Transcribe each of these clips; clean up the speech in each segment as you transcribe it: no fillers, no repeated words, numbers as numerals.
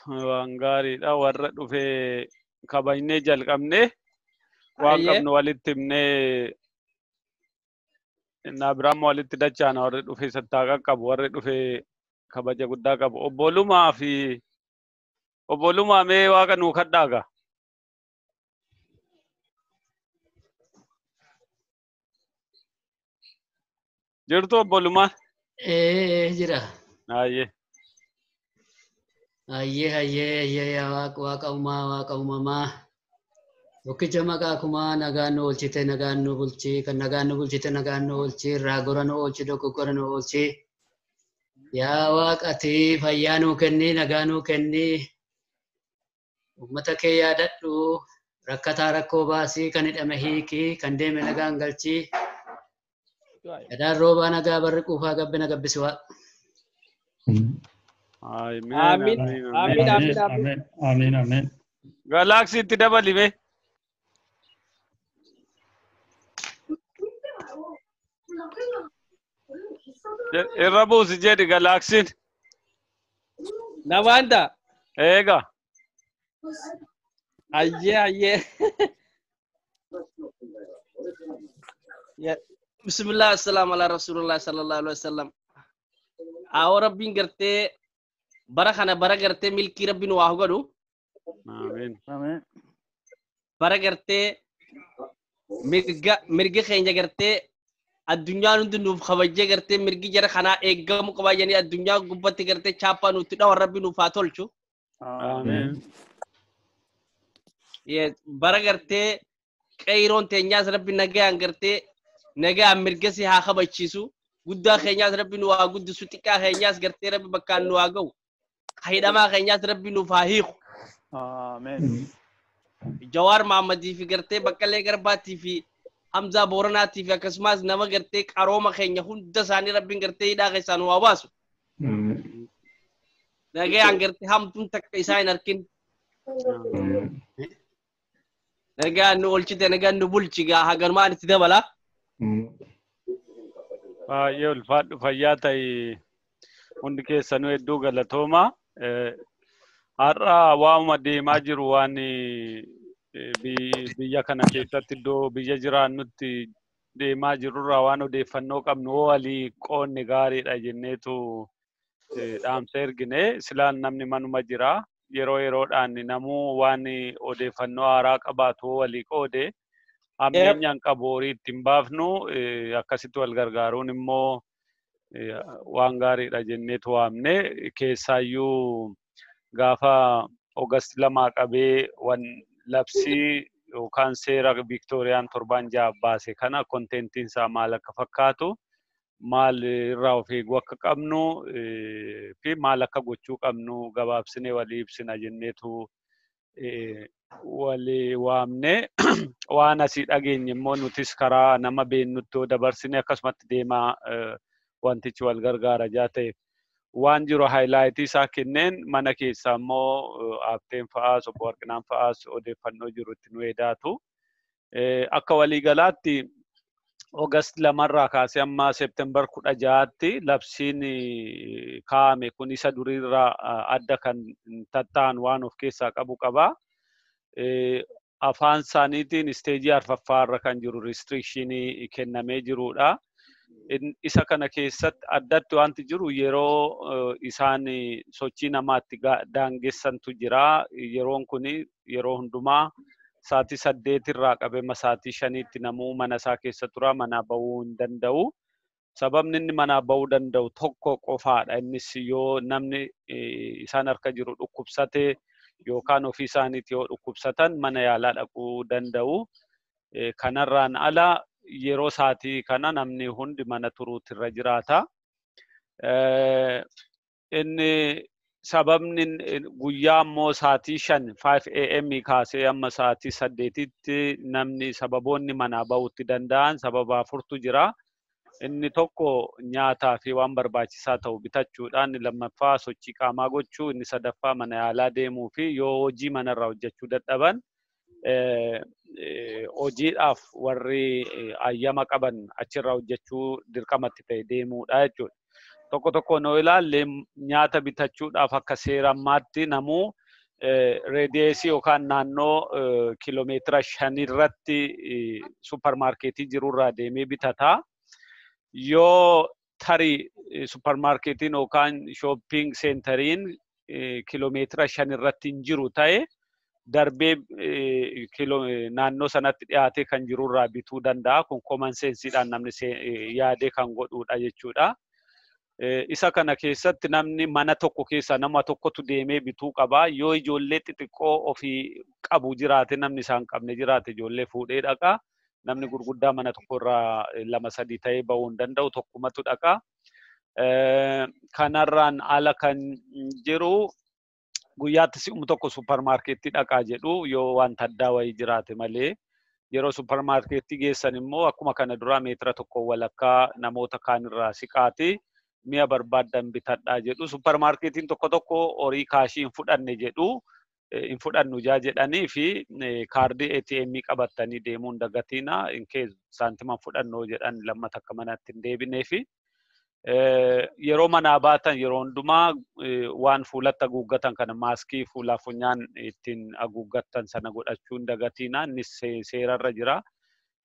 Waan gaariidha. Warra dhufee kabajnee jalqabnee waan qabnu walitti himnee innaa biraammoo walitti dachaana warri dhufee sattaa qaqqabu warri dhufee kabaja guddaa qabu. Obbolumaa fi obbolumaa mee waaqa nuu kadhaaga. Jirtu obbolumaan? Ee jira. Ayyee. Ayyee ayyee ayyee yaa waaqa waaqa uumaa waaqa uumamaa. Tokkicha maqaa kumaa nagaan nu oolchite nagaan nu bulchi kan nagaan nu bulchite nagaan nu oolchi irraa gora nu oolchi dogoggora nu oolchi. Yaa waaqa ati fayyaa nuu kenni nagaa nuu kenni. Uummata kee yaadadhu rakkataa rakkoo baasii kan hidhame hiikii kan deeme nagaan galchii. Gadaan roobaa nagaa barri quufaa gabbina gabbisi waa. Amiin. Amiin. Amiin. Amiin. Amiin. Amiin. Amiin amiin. Galaaksiitti dabali mee. Irra buusi jedhi galaaksiin. Nawaanta. Eega. Ayyee ayyee. Bismillah assalamu ala rasulullah sallallahu alaihi wasallam. Awoo rabbiin gartee bara kana bara gartee milkii rabbiin waa godhu. Amiin. Amiin. Bara gartee mirga mirga keenya gartee addunyaan hundi nuuf kabajjee gartee mirgi jara kanaa eeggamu qabaa jedhanii addunyaa gubbatti gartee chaappaa nutti dhawan rabbi nuuf haa tolchu. Amiin. Bara gartee qeeroon teenyaas rabbi nagaan gartee nagaan mirga si haa kabachiisu. Guddaa keenyaas rabbi nu haa guddisu xiqqaa keenyaas gartee rabbi bakkaan nu haa ga'u. Hidhamaa keenyaas rabbi nuuf haa hiiku. Amiin. Jawaar Mahammadii fi gartee Baqqalee Garbaatii fi Hamzaa Booranaatii fi akkasumas nama gartee qarooma keenya hunda isaanii rabbiin gartee hidhaa keessaa nu haa baasu. Nagaan gartee hamtuun takka isaa hin arkin. Nagaan nu oolchite nagaan nu bulchi gaa haganumaan itti dabala. Baay'ee ulfaadhu fayyaa ta'e hundi keessanuu hedduu galatooma. Har'a waanuma deemaa jiru waan biyya kana keessatti iddoo biyya jiraannutti deemaa jirurraa waan odeeffannoo qabnu walii qoonne gaariidha jenneetu dhaamsa ergine silaan namni manuma jira. Yeroo yeroodhaan namuu waan odeeffannoo haaraa qabaatu walii qoode hammeenyaan qabu horii ittiin baafnu akkasitti wal gargaaruun immoo waan gaariidha jenneetu waamne keessaayyuu gaafa Oogast 2 qabee wan labsii yookaan seera Viiktooriyaan torban 6 baase kana kontentiin isaa maal akka fakkaatu maal irraa of eeguu akka qabnu fi maal akka gochuu qabnu gabaabsinee walii ibsina jenneetu walii waamne waan asii dhageenye immoo nutis karaa nama beennutti yoo dabarsine akkasumatti deemaa wantichi wal gargaara jaa ta'e. Waan jiru haayilaayitii isaa kenneen mana keessaa immoo Aabteen fa'aas obbo Warqinaan fa'aas odeeffannoo jiru itti nu eedaatu. Akka waliigalaatti Oogast 2 kaasee amma Seeptembar 16tti labsiin kaa'ame kun isa duriirraa adda kan tatta'an waan of keessaa qabu qaba. Afaan isaaniitiin isteejii 4ffaa irra kan jiru restrictionii kennamee jirudha. Isa kana keessatti addatti wanti jiru yeroo isaan sochii namaatti daangessantu jira. Yeroon kun yeroo hundumaa sa'aatii 8 irraa qabee sa'aatii 5tti namuu mana isaa keessa tura manaa bahuu hin danda'u. Sababni inni manaa bahuu danda'u tokko qofaadha. Innis yoo namni isaan harka jiru dhukkubsate yookaan ofii isaaniitti yoo dhukkubsatan mana yaalaa dhaquu danda'u. Kanarraan ala yeroo sa'aatii kana namni hundi mana turuutti irra jiraata. Inni sababni guyyaa immoo sa'aatii 5 5 am kaasee amma sa'aatii 8tti namni sababoonni manaa bahuutti danda'an sababa afurtu jira. Inni tokko nyaataa fi waan barbaachisaa ta'u bitachuudhaan, inni lammaffaa sochii qaamaa gochuu, inni sadaffaa mana yaalaa deemuu fi yoo hojii manarraa hojjechuu dadhaban hojiidhaaf warri ayyama qaban achirraa hojjechuu dirqamatti ta'e deemuudha jechuudha. Tokko tokkoon yoo ilaalle, nyaata bitachuudhaaf akka seera ammaatti namuu radius yookaan naannoo kiiloomeetira 5 irratti supermarketii jirurraa deemee bitata. Yoo tarii supermarketiin yookaan shopping centeriin kiiloomeetira 5 irratti hin jiru ta'e, darbee naannoo sanatti dhiyaatee kan jirurraa bituu danda'a. Kun common senseiidhaan namni yaadee kan godhudha jechuudha. Isa kana keessatti namni mana tokko keessa nama tokkotu deemee bituu qaba. Yoo ijoollee xixiqqoo ofii qabu jiraate, namni isaan qabne jiraate, ijoollee fuudhee dhaqa. Namni gurguddaa mana tokko irraa lama sadii ta'ee bahuu hin danda'u, tokkumatu dhaqa. Kanarraan ala kan jiru, guyyaatti si'uma tokko supermarketii dhaqaa jedhu, yoo wanta addaa wayii jiraate malee. Yeroo supermarketii geessan immoo akkuma kana duraa meetira 1 walakkaa namoota kaanirraa siqaati, mi'a barbaaddan bitadhaa jedhu. Supermarketiin tokko tokko horii cashii hin fudhanne jedhu, hin fudhannu jaa jedhanii fi kaardii ATM qabattanii deemuu hin dagatiina, in case saantima fudhannoo jedhan lammata akka manatti hin deebinee fi yeroo manaa baatan yeroo hundumaa waan fuulatti haguuggatan kana, maaskii fuulaa funyaan ittiin haguuggattan sana godhachuu hin dagatiina, innis seerarra jira.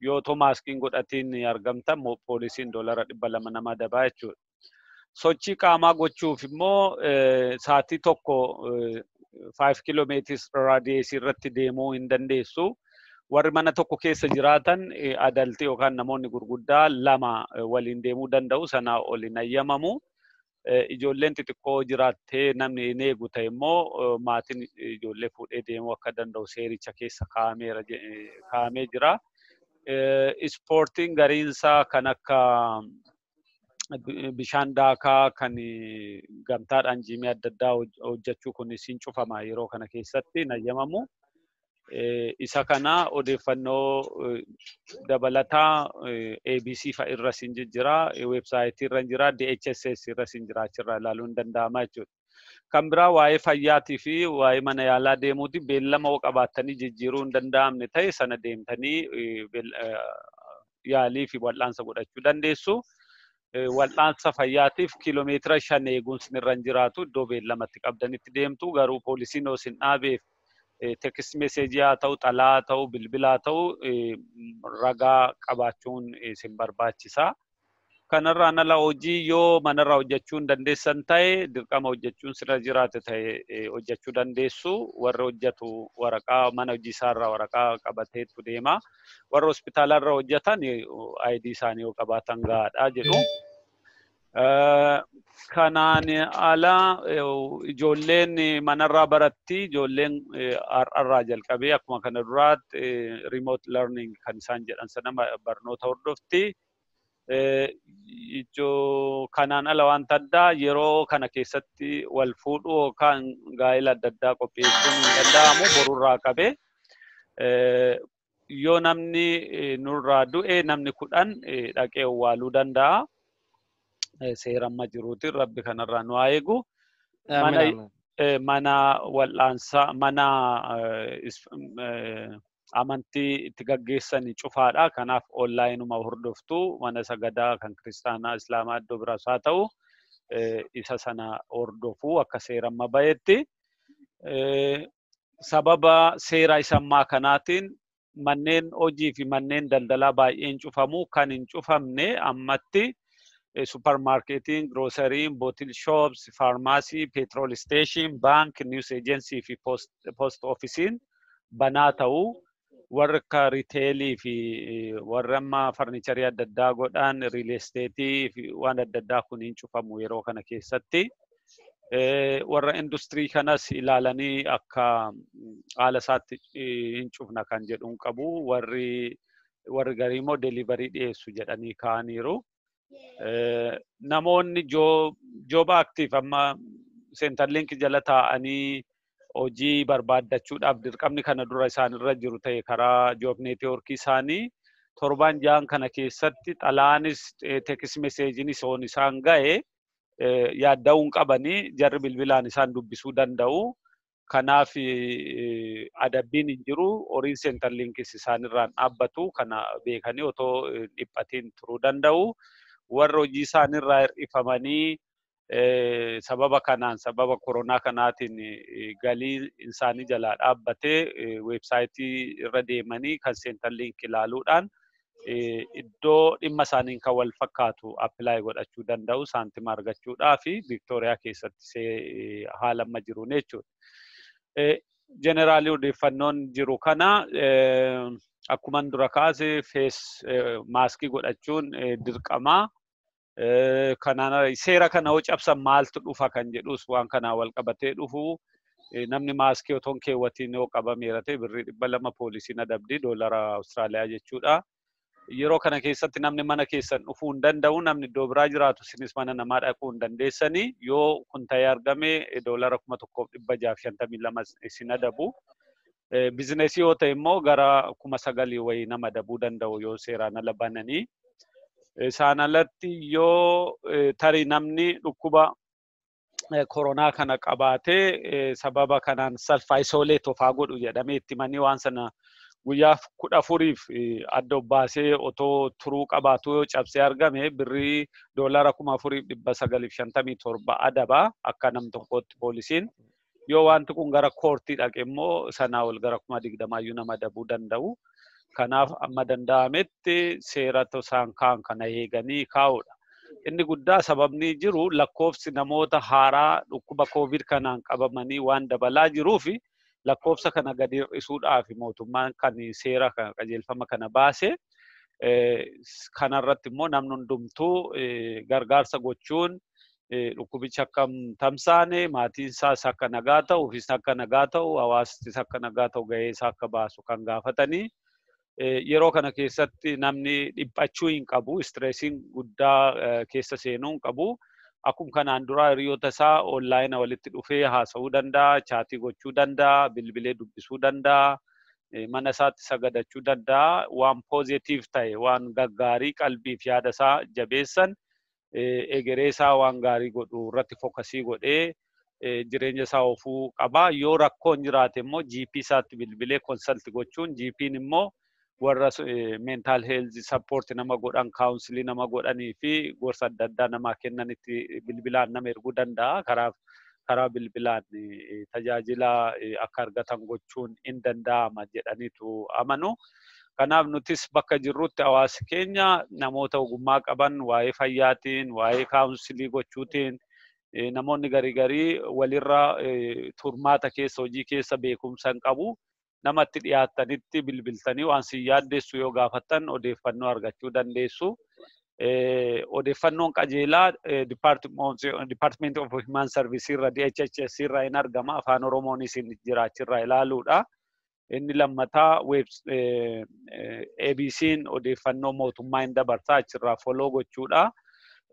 Yoo otoo maaskiin godhatiin argamtan, poolisiin $200 nama adabaa jechuudha. Sochii qaamaa gochuuf immoo sa'aatii tokko 5 kilometers radius irratti deemuu hin dandeessu. Warri mana tokko keessa jiraatan, adultii yookaan namoonni gurguddaa lama waliin deemuu danda'u, sanaa ol hin ayyamamu. Ijoolleen xixiqqoo jiraattee namni hin eegu ta'e immoo, maatiin ijoollee fuudhee deemuu akka danda'u seericha keessa kaa'amee jira. Ispoortiin gariinsaa kan akka bishaan daakaa, kan gamtaadhaan gymii adda addaa hojjechuu kunis hin cufama, yeroo kana keessatti hin ayyamamu. Isa kana odeeffannoo dabalataa ABC fa'a irra sin jira, websiteii irra jira, DHSS irra sin jira, achirraa ilaaluun danda'ama jechuudha. Kan biraa waa'ee fayyaatii fi waa'ee mana yaalaa deemuuti. Beellama hoo qabaattanii jijjiiruu hin danda'amne ta'e, sana deemtanii yaalii fi wal'aansa godhachuu dandeessu. Wal'aansa fayyaatiif kiiloomeetira 5 eeguun sinirra hin jiraatu, iddoo beellamatti qabdanitti deemtu. Garuu poolisiin yoo sin dhaabeef, text messageii haa ta'u, xalaa haa ta'u, bilbila haa ta'u, ragaa qabaachuun isin barbaachisa. Kanarraan ala hojii yoo manarraa hojjechuu hin dandeessan ta'e, dirqama hojjechuun sirra jiraate ta'e, hojjechuu dandeessu. Warri hojjetu waraqaa mana hojii isaarraa waraqaa qabateetu deema. Warri hospitaalarra hojjetan ID isaanii yoo qabaatan gahaadha jedhu. Kanaan ala ijoolleen manarraa baratti. Ijoolleen har'arraa jalqabee akkuma kana duraatti remote learning kan isaan jedhan sana barnoota hordofti. Kanaan ala wanta addaa yeroo kana keessatti wal fuudhuu yookaan gaa'ela adda addaa qopheessuun hin danda'amu borurraa qabee. Yoo namni nurraa du'e, namni 10 dhaqee owwaaluu danda'a. Seera amma jiruutiin rabbi kanarraa nu haa eegu. Mana wal'aansaa, mana amantii itti gaggeessan cufaadha. Kanaaf onlineuma hordoftu. Mana sagadaa kan kiristaanaa, islaamaa, iddoo biraas haa ta'u, isa sana hordofuu akka seera amma bahetti. Sababa seera isa ammaa kanaatiin manneen hojii fi manneen daldalaa baay'een cufamu. Kan hin cufamne ammatti supermarketiin, groceryiin, bottle shops, pharmacy, petrol station, bank, news agency fi post officeiin banaa ta'uu, warri akka retailii fi warri amma furnitureii adda addaa godhan, real estateii fi waan adda addaa kun hin cufamu yeroo kana keessatti. Warra industirii kanas ilaalanii akka haala isaatti hin cufna kan jedhu hin qabu. Warri garii immoo delivery dhiyeessu jedhanii kaa'aniiru. Namoonni jobactive amma Centrelink jala taa'anii hojii barbaaddachuudhaaf dirqamni kana dura isaanirra jiru ta'e, karaa job networkii isaanii torban 6n kana keessatti xalaanis text messageiinis oon isaan ga'e yaadda'uu hin qabanii, jarri bilbilaan isaan dubbisuu danda'u. Kanaaf adabbiin hin jiru, horiin Centrelinkis isaanirraan dhaabbatu, kana beekanii otoo dhiphatiin turuu danda'u. Warri hojii isaanirraa hir'ifamanii Sababa kanaan, sababa koronaa kanaatiin galii isaanii jalaa dhaabbatee, weebsaayitii irra deemanii kan Centrelink ilaaluudhaan iddoo dhimma isaaniin kan wal fakkaatu apply godhachuu danda'u, saantima argachuudhaa fi Viiktooriyaa keessatti haala amma jiruun jechuudha. Generally odeeffannoon jiru kana akkuma dura kaase, face maskii godhachuun dirqamaa. Kanaan seera kana yoo cabsan maaltu dhufa kan jedhus, waan kanaan wal qabatee dhufu, namni maaskii otoo hin keewwatiin yoo qabameera ta'e birrii 200 poolisiin adabdi, doolara Awustiraaliyaa jechuudha. Yeroo kana keessatti namni mana keessan dhufuu hin danda'u, namni iddoo biraa jiraatu isinis mana namaa dhaquu hin dandeessanii. Yoo kun ta'ee argame doolara 1652 isin adabu. Bizinesii yoo ta'e immoo gara 9,000 wayii nama adabuu danda'u yoo seeraan ala bananii. Isaan alatti yoo tarii namni dhukkuba koronaa kana qabaatee sababa kanaan self isolate ofaa godhu jedhamee itti himanii, waan sana guyyaa 14f adda baasee otoo turuu qabaatu yoo cabsee argame, birrii doolara 4957 adaba akka nam tokkootti poolisiin. Yoo wanti kun gara koortii dhaqe immoo sanaa ol gara 20,000yyuu nama adabuu danda'u. Kanaaf amma danda'ametti seera isaan kaan kana eeganii kaa'uudha. Inni guddaa sababni jiru lakkoofsi namoota haaraa dhukkuba COVID kanaan qabamanii waan dabalaa jiruuf, lakkoofsa kana gadi hir'isuudhaaf mootummaan kan seera kana, qajeelfama kana baase. Kanarratti immoo namni hundumtuu gargaarsa gochuun dhukkubicha akka hin tamsaane, maatiin isaas akka nagaa ta'u, ofiis akka nagaa ta'u, hawaasnis akka nagaa ta'u gahee isaa akka baasu kan gaafatanii. Yeroo kana keessatti namni dhiphachuu hin qabu, stressiin guddaa keessa seenuu hin qabu. Akkuma kanaan dura hiriyoota isaa online walitti dhufee haasa'uu danda'a, chatii gochuu danda'a, bilbilee dubbisuu danda'a, mana isaatti sagadachuu danda'a. Waan positive ta'e, waan gaggaarii qalbiif yaada isaa jabeessan, egeree isaa waan gaarii godhu irratti focusii godhee jireenya isaa oofuu qaba. Yoo rakkoon jiraate immoo GP isaatti bilbilee consult gochuun, GP'n immoo warra mental health support nama godhan, counselii nama godhanii fi gorsa adda addaa namaa kennanitti bilbilaan nama erguu danda'a. Karaa bilbilaan tajaajila akka argatan gochuun hin danda'ama jedhaniitu amanu. Kanaaf nutis bakka jirrutti hawaasa keenya namoota ogummaa qaban waa'ee fayyaatiin, waa'ee counselii gochuutiin, namoonni garii garii walirra turmaata keessa, hojii keessa beekumsa hin qabu. Namatti dhiyaattanitti bilbiltanii waan si yaaddeessu yoo gaafattan odeeffannoo argachuu dandeessu. Odeeffannoon qajeelaa Department of Human Service irra, DHHS irra hin argama. Afaan Oromoonis jiraachirraa ilaaluudha. Inni lammataa ABC'n odeeffannoo mootummaa hin dabarsaa, achirraa follow gochuudha.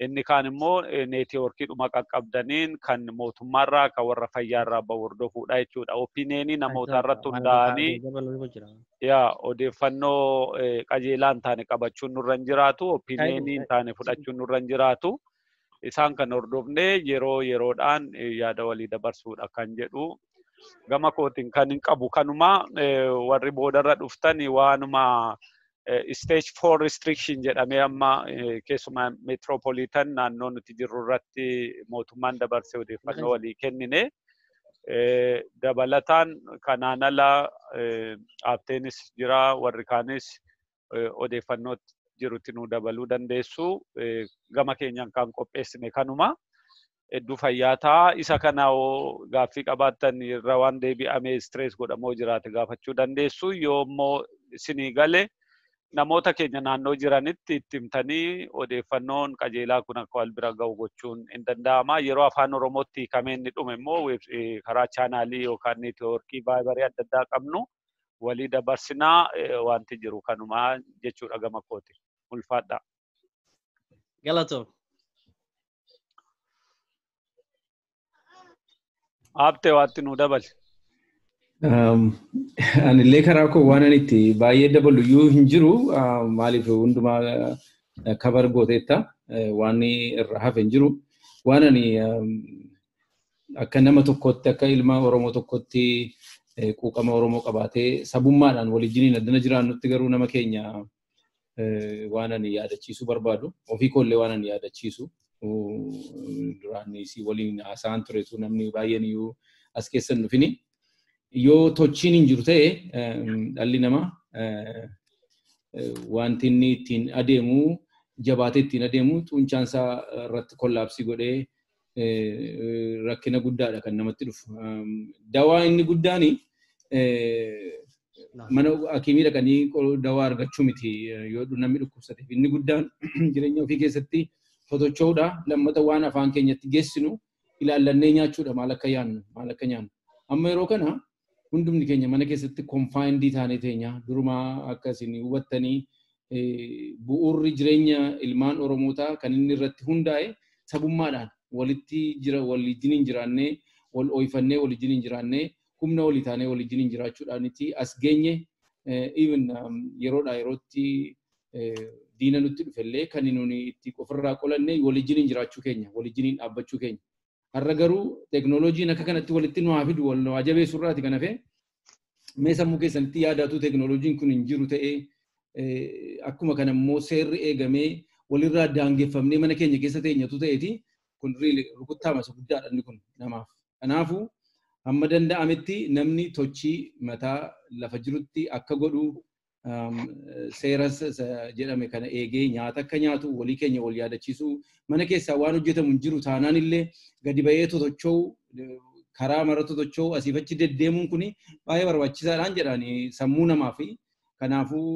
Inni kaan immoo networkiidhuma qaqqabdaniin kan mootummaarraa, kan warra fayyaarraa bahu hordofuudha jechuudha. Opinionii namoota irratti hundaa'anii yaa odeeffannoo qajeelaa hin taane qabachuun nurra hin jiraatu. Opinionii hin taane fudhachuun nurra hin jiraatu. Isaan kan hordofnee yeroo yeroodhaan yaada walii dabarsuudha kan jedhu. Gama kootiin kan hin qabu kanuma. Warri boodarra dhuftan waanuma stage 4 restriction jedhamee amma keessumaa metropolitan naannoo nuti jirru irratti mootummaan dabarsee odeeffannoo walii kennine. Dabalataan kanaan ala aafteenis jira, warri kaanis odeeffannoo jirutti nu dabaluu dandeessu. Gama keenyaan kan qopheessine kanuma. Hedduu fayyaa ta'a. Isa kana gaaffii qabaattan irra waan deebi'amee stress godhamoo jiraate gaafachuu dandeessu. Yoo immoo isinii gale namoota keenya naannoo jiranitti itti himtanii odeeffannoon qajeelaa kun akka wal bira ga'u gochuun hin danda'ama. Yeroo afaan Oromootti hiikamee inni dhume immoo karaa channelii yookaan networkii Viberii adda addaa qabnu walii dabarsinaa. Wanti jiru kanumaa jechuudha gama kooti. Ulfaadha. Galatoom. Aaftee waatti nu dabali. Anillee karaa koo waan ani itti baay'ee dabalu iyyuu hin jiru. Maaliif, hundumaa cover gooteetta, waan irra hafe hin jiru. Waan ani akka nama tokkotti, akka ilma Oromoo tokkotti, quuqama Oromoo qabaatee sabummaadhaan waliijiniin addana jiraannutti garuu nama keenya waan ani yaadachiisuu barbaadu, ofii koollee waan ani yaadachiisu Duraan si waliin haasa'an turetu namni baay'een iyyuu as keessa hin dhufini. Yoo tochiin hin jiru ta'e dhalli namaa wanti inni ittiin adeemu jabaatee ittiin adeemu xuunchaan isaa irratti kollaapsii godhee rakkina guddaadha kan namatti dhufu. Dawaa inni guddaan mana hakiimii dhaqanii dawaa argachuu miti yoo namni dhukkubsateef. Inni guddaan jireenya ofii keessatti totocho'uudha. Lammata waan afaan keenyatti geessinu ilaallannee nyaachuudha maal akka yaannu maal akka nyaannu. Amma yeroo kana hundumni keenya mana keessatti konfaayindii taanee teenya durumaa akka isin hubattanii bu'uurri jireenya ilmaan Oromootaa kan inni irratti hundaa'e sabummaadhaan walitti jira waliin jiraannee wal ooyifannee waliin jiraannee humna walii taanee waliin jiraachuudhaaniti as geenye even yeroodhaa yerootti diina nutti dhufellee kan nuni itti ofirraa qolanne waliin jiraachuu keenya waliin dhaabbachuu keenya. Har'a garuu teeknooloojiin akka kanatti walitti nu haa fidu wal nu haa jabeessu irraati kan hafe mee sammuu keessanitti yaadaatu teeknooloojiin kun hin jiru ta'ee akkuma kana immoo seerri eegamee walirraa daangeffamnee mana keenya keessa teenyatu ta'eeti kun rukuttaa masa guddaadha inni kun namaaf. Kanaafuu hamma danda'ametti namni tochii mataa lafa jirutti akka godhu seera jedhame kana eegee nyaata akka nyaatu walii keenya wal yaadachiisuu mana keessaa waan hojjetamu hin jiru taanaan illee gadi ba'ee totocho'u karaa mara totocho'u asiif achi deddeemuun kun baay'ee barbaachisaadhaan jedhaan sammuu namaa fi kanaafuu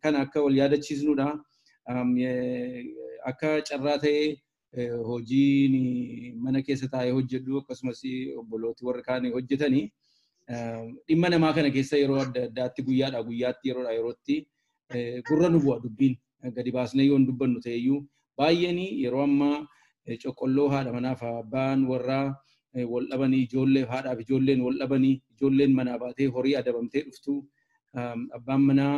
kana akka wal yaadachiisnudha. Akka carraa ta'ee hojiin mana keessa taa'ee hojjedhu akkasumas obbolooti warri kaan hojjetanii dhimma namaa kana keessa yeroo adda addaatti guyyaadhaa guyyaatti yeroodhaa yerootti gurra nu bu'a dubbiin gadi baasnee yoo hin dubbannu ta'eyyuu baay'een yeroo ammaa coqqolloo haadha manaaf abbaan warraa wal dhabanii ijoollee haadhaaf ijoolleen wal dhabanii ijoolleen manaa baatee horii adabamtee dhuftu abbaan manaa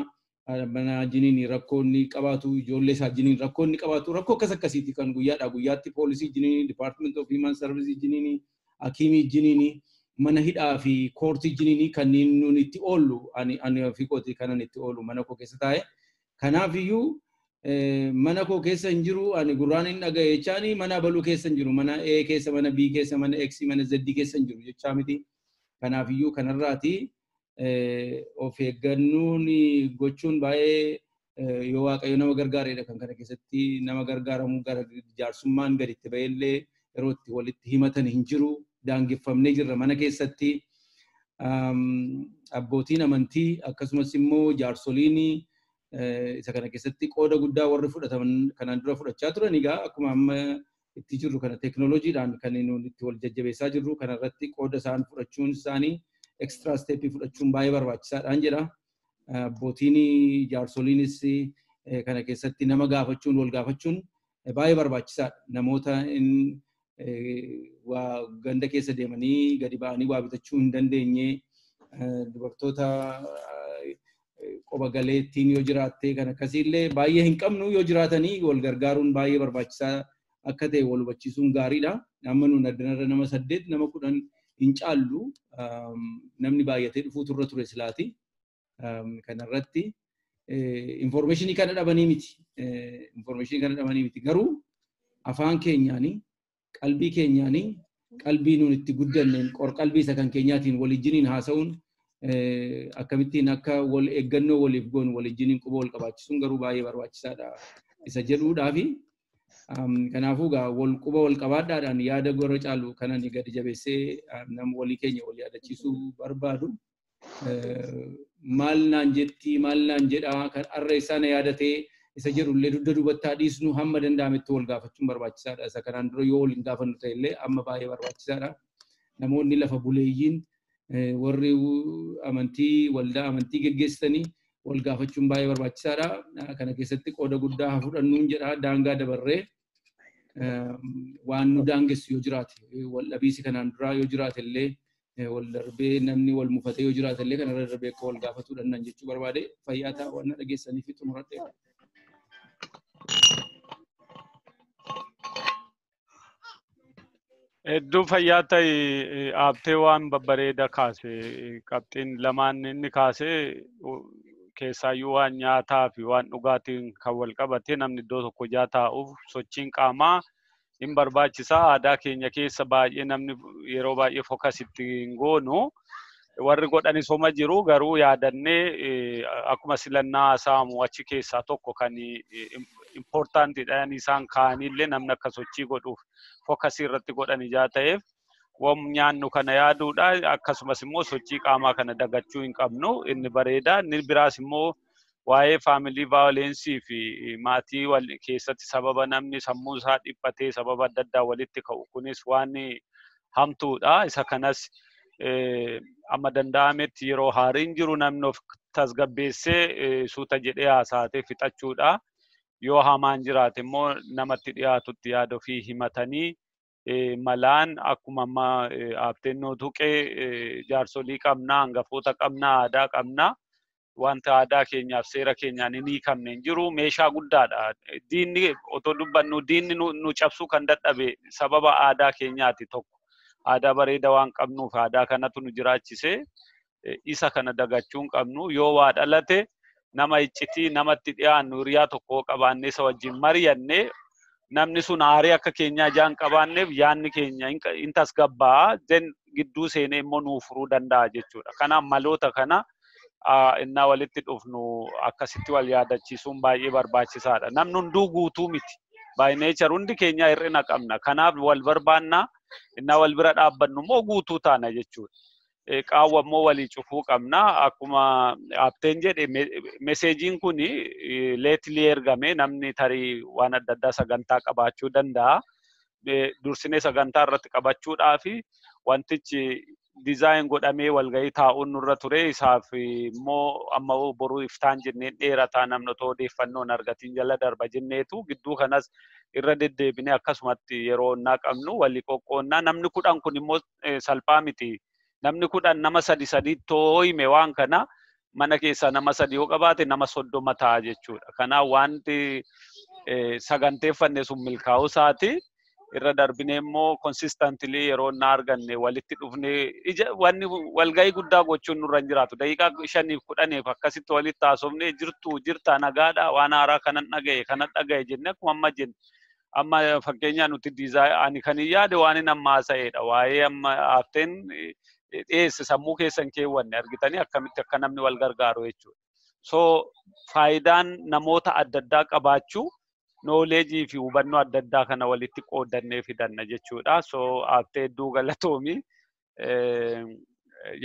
haadha manaa jiniin rakkoo inni qabaatu ijoollee isaa jiniin rakkoo inni qabaatu rakkoo akkas akkasiiti kan guyyaadhaa guyyaatti poolisii jiniin department of human services jiniin hakiimii jiniin mana hidhaa fi koortii jiniin kanneen nuti itti oollu ani ofii kooti kanan itti oolu mana koo keessa taa'e. Kanaaf iyyuu mana koo keessa hin jiru ani gurraan hin dhaga'e jechaani mana baluu keessa hin jiru mana A keessa mana B keessa mana X mana Z keessa hin jiru jechaa miti. Kanaaf iyyuu kanarraati of eeggannoon gochuun baay'ee yoo Waaqayyo nama gargaareedha kan kana keessatti nama gargaaramu gara jaarsummaan gadi itti ba'ellee yeroo itti walitti himatan hin jiru. Daangeffamnee jirra mana keessatti abbootiin amantii akkasumas immoo jaarsoliin isa kana keessatti qooda guddaa warri fudhataman kanaan dura fudhachaa turan egaa akkuma amma itti jirru kana teeknooloojiidhaan kan nuti itti wal jajjabeessaa jirru kanarratti qooda isaan fudhachuun isaanii extra step fudhachuun baay'ee barbaachisaadhaan jedha. Abbootiin jaarsoliinis kana keessatti nama gaafachuun wal gaafachuun baay'ee barbaachisaadha. Namoota waa ganda keessa deemanii gadi ba'anii waa bitachuu hin dandeenye dubartoota qoba galeettiin yoo jiraatte kan akkasiillee baay'ee hin qabnu yoo jiraatanii wal gargaaruun baay'ee barbaachisaa akka ta'e wal hubachiisuun gaariidha. Amma nuun addanarra nama 8 nama 10 hin caallu namni baay'atee dhufuutu irra ture silaati. Kanarratti informationii kana dhabanii miti. Informationii kana dhabanii miti garuu afaan keenyaanii qalbii keenyaanii qalbii nuun itti guddanneen qorqalbii isa kan keenyaatiin waliijiniin haasa'uun akkamittiin akka wal eeggannoo waliif goonu waliijiniin quba wal qabaachisuun garuu baay'ee barbaachisaadha isa jedhuudhaafi kanaafuu gaa wal quba wal qabaadhaadhaan yaada gora caalu kanan gadi jabeessee nama walii keenya wal yaadachiisuu barbaadu. Maal naan jetti maal naan jedhaa kan har'a isaa na yaadatee isa jedhullee dugda dubattaa dhiisnu hamma danda'ametti wal gaafachuun barbaachisaadha. Isa kanaan dura yoo waliin gaafannu ta'ellee amma baay'ee barbaachisaadha. Namoonni lafa buleeyyiin warri amantii waldaa amantii geggeessitanii wal gaafachuun baay'ee barbaachisaadha. Kana keessatti qooda guddaa haa fudhannuun jedha daangaa dabarree waan nu daangessu yoo jiraate wal dhabiisi kanaan duraa yoo jiraate illee wal darbee namni wal mufatee yoo jiraate illee kanarra darbee akka wal gaafatuu danda'an jechuu barbaade fayyaa ta'a waan na dhageessanii fi xumuradhe. Hedduu fayyaa ta'e aabbee waan babbareeda kaase qabxiin lamaan inni kaase keessaayyuu waan nyaataa fi waan dhugaatiin kan wal qabate namni iddoo tokko ijaa taa'uuf sochiin qaamaa Hin barbaachisaa aadaa keenya keessa baay'ee namni yeroo baay'ee focus itti hin goonu. Warri godhanis homa jiru garuu yaadannee akkuma silannaa saamu achi keessaa tokko kan importantidha isaan kaa'anillee namni akka sochii godhuuf focus irratti godhan ijaa ta'eef waan nyaannu kana yaaduudha. Akkasumas immoo sochii qaamaa kana dagachuu hin qabnu, inni bareeda. Inni biraas immoo waa'ee family violence fi maatii wal keessatti sababa namni sammuu isaa dhiphatee sababa adda addaa walitti ka'u kunis waan hamtuudha. Isa kanas amma danda'ametti yeroo haariin jiru namni of tasgabbeessee suuta jedhee haasa'atee fixachuudha. Yoo hamaan jiraate immoo namatti dhiyaatutti yaada ofii himatanii malaan akkuma amma aaftennoo tuqee jaarsolii qabnaa, hangafoota qabnaa, aadaa qabnaa. Wanta aadaa keenyaaf seera keenyaan hin hiikamne hin jiru. Meeshaa guddaadha. Diinni otoo dubbannu diinni nu cabsuu kan dadhabe sababa aadaa keenyaati tokko. Aadaa bareeda waan qabnuuf aadaa kanatu nu jiraachise. Isa kana dagachuu hin qabnu. Yoo waa dhalate nama iccitii namatti dhiyaannu hiriyaa tokko qabaannee isa wajjin mari'annee namni sun aarii akka keenyaa ijaan qabaanneef yaanni keenya hin tasgabbaa'a. Then gidduu seenee immoo nuu furuu danda'a jechuudha. Kanaaf maloota kana innaa walitti dhufnu akkasitti wal yaadachiisuun baay'ee barbaachisaadha. Namni hunduu guutuu miti. By nature hundi keenya hir'ina qabna. Kanaaf wal barbaannaa innaa wal bira dhaabbannu immoo guutuu taana jechuudha. Qaawwa immoo walii cufuu qabna. Akkuma Aapteen jedhe messageiin kun lately ergame namni tarii waan adda addaa sagantaa qabaachuu danda'a. Dursinee sagantaa irratti qabachuudhaa fi wantichi design godhamee walgahii taa'uun nurra ture. Isaaf immoo amma boruu iftaan jennee dheerataa namni otoo odeeffannoo hin argatiin jala darba jenneetu gidduu kanas irra deddeebinee akkasumatti yeroo onnaa qabnu walii qoqqoonnaa. Namni 10 kun immoo salphaa miti. Namni 10 nama sadi sadi too hime waan kana mana keessaa nama 3 yoo qabaate nama 30 ta'a jechuudha. Kanaaf wanti saganteeffanne sun milkaa'uu isaati. Irra darbinee immoo consistently yeroo naa arganne walitti dhufnee ija wanni walgahii guddaa gochuun nurra hin jiraatu. Daqiiqaa 5f 10f akkasitti walitti haasofnee jirtu jirta nagaadha waan haaraa kanan dhagaye kanan dhagaye jennee akkuma amma jenne. Amma fakkeenyaa nuti ani kan hin yaade waan inni amma haasa'edha. Waa'ee amma hafteen dhiyeesse sammuu keessan keewwanne argitanii akkamitti akka namni wal gargaaru jechuudha. So faayidaan namoota adda addaa qabaachuu knowledge fi hubannoo adda addaa kana walitti qoodannee fidanna jechuudha. So haftee hedduu galatoomi.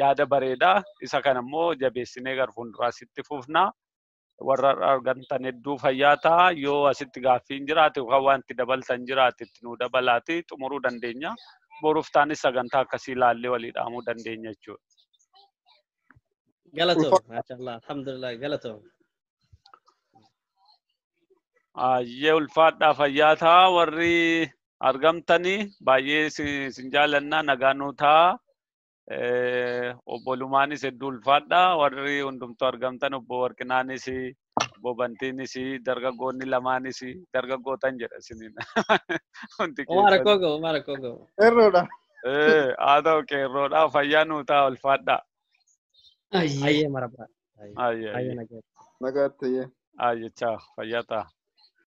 Yaada bareedaa isa kana immoo jabeessinee gara fuulduraasitti fufna. Warra argamtan hedduu fayyaa ta'a. Yoo asitti gaaffiin jiraate yookaan wanti dabaltan jiraate itti nuu dabalaati xumuruu dandeenya. Boruuf taanis sagantaa akkasii ilaallee walii dhaamuu dandeenya jechuudha. Galatoom, maashaallah, alhamdulillah, galatoom. Ayyee ulfaadhaa fayyaa ta'a warri argamtanii baay'ee sin jaallannaa nagaa nuu ta'a. Obbo Lumaanis hedduu ulfaadhaa warri hundumtuu argamtan obbo Warqinaanis obbo Bantiinis dargaggoonni lamaanis dargaggootan jedha isiniin. Hundi Uma rakkoo qabu, uma rakkoo qabu. Qeerroodha. Haa ta'u qeerroodha fayyaa nuu ta'a ulfaadhaa. Ayyee. Ayyee marabaa. Ayyee. Ayyee nagaatti. Nagaatti. Ayyee chaa fayyaa ta'a.